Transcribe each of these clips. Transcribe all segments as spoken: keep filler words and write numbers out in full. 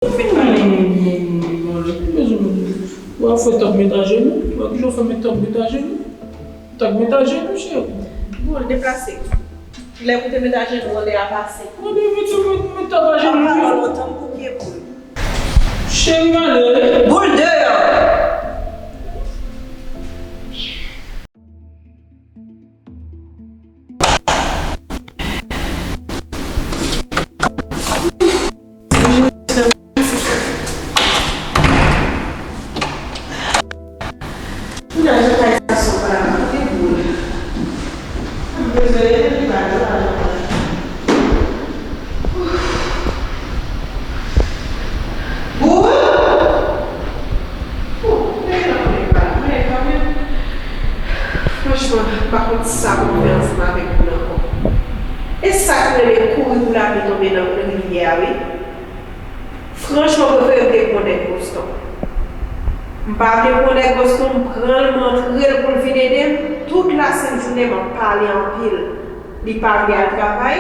Ou fin pale. Non, non, non, non, non, non, non. Ou ap fè tòp met ajenou. Ou ap toujou fè met tòp met ajenou. Tòp met ajenou, cheri. Boul, deplase. Lè pou te met ajenou, lè a pase. Mwen te met, met, met tòp ajenou. Ap pale lontan, m kouke boul. Cheri, m ale. Boul deyò. Boul! Bon, men nan konnen pa mwen kanmenm. Franchman, m pa konn sa pou m fè ansanm avèk moun ankò. E sa k rele kouri pou lapli tonbe nan rivyè a, wi. Franchman, m prefere m te pran nèg Boston. M pa vle pran nèg Boston, m pran l, m antre l pou l vin ede m. Tout lasent jounen, m ap pale anpil. Li pa vle al travay,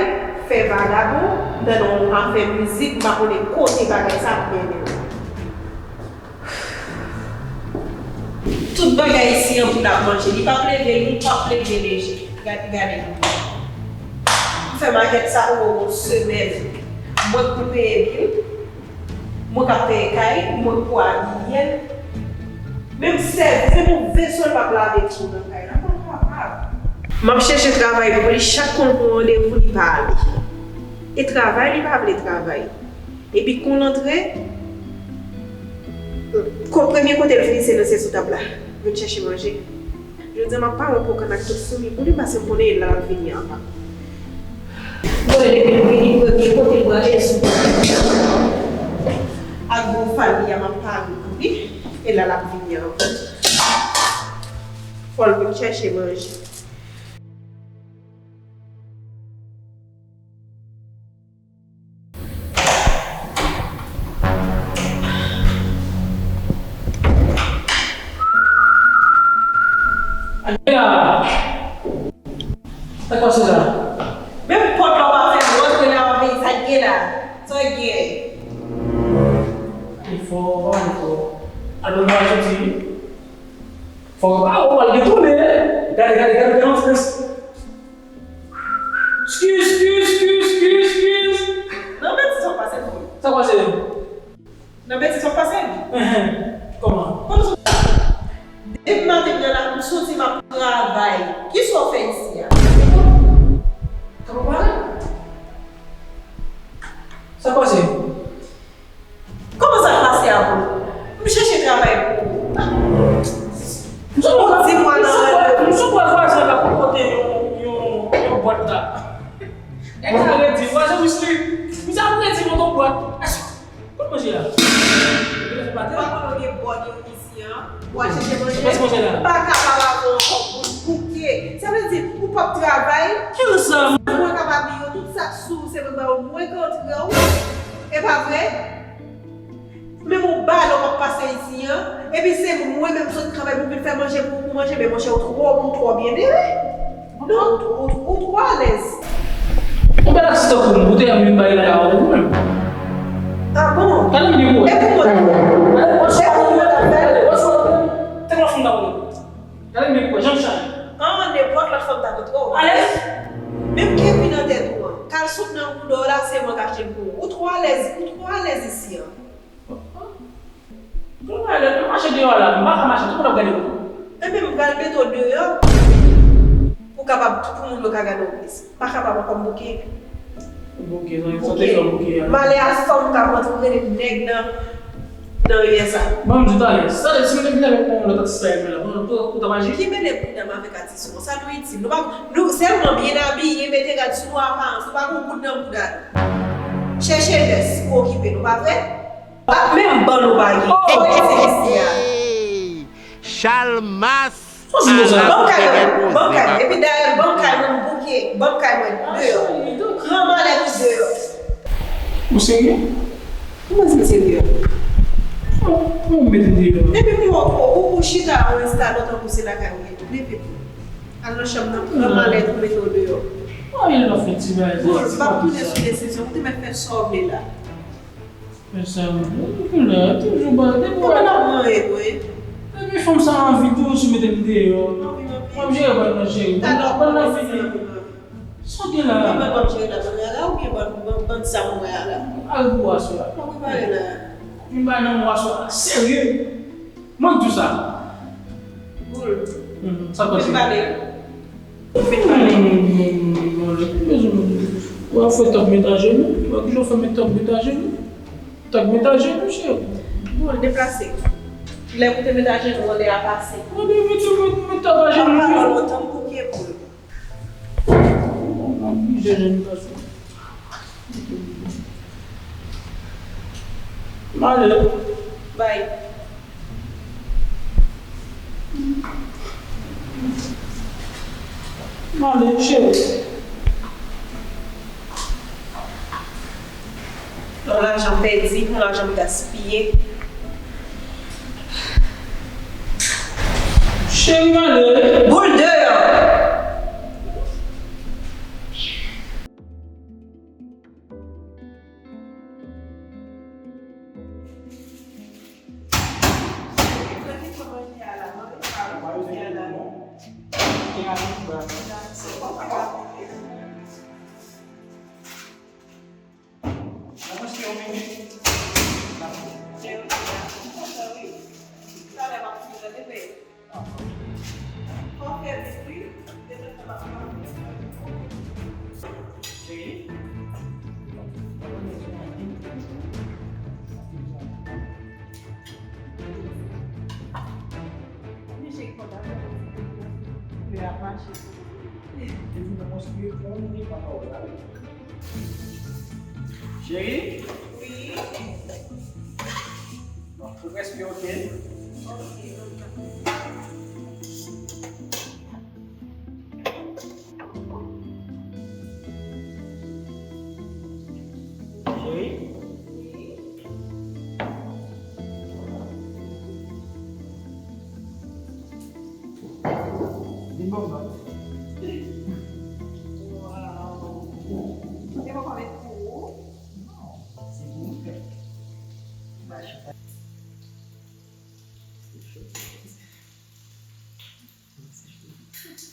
fè vagabon, m tande yon afè mizik, m pa konnen kote bagay sa ap mennen l. Tout bagay isi an pou n ap manje. Li p ap leve lou, li p ap leve leje. Gade, gade. M fè makèt sa pou yon semèn. Mwen k pou peye bil. Mwen k ap peye kay, mwen k pou abiye l. Menm sèvis, menm yon veso l p ap lave tou nan kay la. M pa kapab. M ap chèche travay pou li, chak kon l pran randevou, li pa ale. E travay, li pa vle travay. Epi kon l antre, ko-, premye kote l vini, se nan se sou tab la. Vin chèche manje. Jodi a, m ap pare yon po kann ak tout foumi pou li, paske m konnen e la l ap vini an. Bon, e depi l vini, premye kote l prale, e sou tab la. Ak gwo fal li a, m ap pare pou li, e la l ap vini an. Fò l vin chèche manje. Andrea! Sa k pase la? Menm pòt la w pa fè m rantre la, w ap veye sa k gen la. Sa k gen? Li fò, li fò. Alò, nou a soti. Fò w pa, ou pral detounen. Gade, gade, gade, gade, gade. Excuse, excuse, excuse, excuse, excuse. Non, men sa pase pou ou. Sa pase? Non, men sa pase? Enhen. Kòman? Kòman sa? Depi maten m nan la, m soti m ap travay. Kisa w fè isi a? Sa pa pare? Sa pase? Kòman sa pase a pou ou? M chèche travay pou ou. M sot wè vwazen an k ap pote yon, yon, yon bwat la. Nèg sa redi, vwazen Wisly. Misye ap redi mwen yon bwat. Kot manje a? Ou pa konnen gen bòd yo isi an? Ou al chèche manje? Kòman manje la? Pa kapab avè w ankò, ou bouke. Sa vle di, ou p ap travay? Ki sa? Mwen kapab di yo, tout sa k sou ou, se mwen ba ou, mwen k antre w. E pa vre? Menm yon balon p ap pase isi an. Epi se mwen menm sot travay pou vin fè manje pou ou manje. Men monchè, ou twò, ou twò byen dere. Non, ou, ou, ou twò alèz. Yon bèl atis tankou m, ou te janm vin bay la ou menm. Ah bon? Gade m di ou. E pou mwen. E pou mwen t ap fè l. Tèlman fanm ta konn. Gade m di ou, jan m chaje. An, nenpòt lòt fanm ta kontre w. Alèz. Menm Kevin nan tèt ou an. Kalson nan bouda w la, se mwen k achte l pou ou. Ou twò alèz, ou twò alèz isi an. Pou m prale, m mache deyò la, m pa ka mache, tout moun ap gade m. Enben, m pral mete w deyò pou kapab, pou moun yo ka gade w plis. M pa kapab ankò, m bouke. Bouke, non, sa te fè w bouke a. Malè a fanm k ap antre nèg nan, nan riyè sa. Ban m di w talè, sa, si m te vin avèk yon lòt atis la, ou, ou t ap aji? Ki mele bouda m avèk atis ou? Sa nou itil? Nou pa, nou sèlman byen abiye, mete rad sou nou, aparans, nou pa gon goud nan bouda nou. Chèche nès pou okipe nou, pa vre? Pa menm bann ou pa gen. Fò w ete isi a. Chalmas. Ban m kay mwen, ban m kay mwen. Epi dayè, ban m kay mwen, m bouke. Ban m kay mwen, deyò. Pran malèt ou deyò. Ou serye? Kòman di m serye? Ou, ou mete m deyò. Epi m wè ou, ou, ou chita, ou enstale w tankou se lakay ou ye tou. Leve pou. Al nan chanm nan, pran malèt ou, mete w deyò. Bon, m ap tounen sou desizyon. Ou te mèt fè sa w vle la. Men sa m di w, kounye a, toujou ba, depi w wè. Mwen ap manyen vre. Depi fanm sa anvi tou, sou mete m deyò. Anvi m anvi. M ap jere bal nan cheri. Talè w ap pran nan figi. Sa w gen la? Li ban m ap jere la, ban rara oubyen ban, ban, ban sa m wè a la? Al pou aswè a. Mwen prepare la. Vin bay nan mwa aswè a. Serye? Mwen di w sa. Boul. Sa k pase? Vin pale. Vin pale. Non, non, non, non, non, non. Ou ap fè tòp met ajenou. Ou wè kijan w fè met tòp met ajenou? Tòp met ajenou, cheri. Boul, deplase. Lè pou te met ajenou, anlè a pase. Anlè, met, met, met tòp ajenou. Papa, lontan m bouke, Boul. M ale. Bay. M ale, cheri. Yon lajan pèdi, yon lajan gaspiye. Cheri, m ale. Boul deyò! Cheri? Wi. Ou prèske oke. Cheri? Vin ban m nòt. Waw. Se pa kòm pou ou? Non, se pou mwen fè. Ba chita. Se cho. Se cho.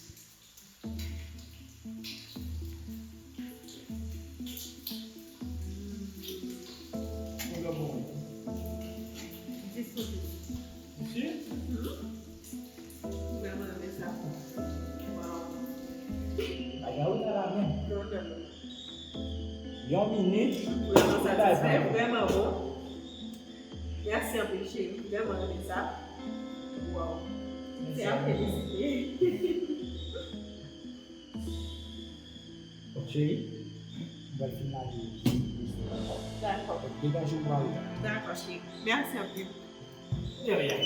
Mwen gen bon. Dis pou dis. Ou si? Mhm. Mwen vrèman renmen sa. Waw. Bagay ou nan la men. Non, non, non. Yon minit. Vrèman satisfè, vrèman bon. Mèsi anpil, cheri. Vrèman renmen sa. Waw. Se a felisite. Bon, cheri, m pral fin lave. Dakò. Degaje w pou ale. Dakò, cheri. Mèsi anpil. De rien.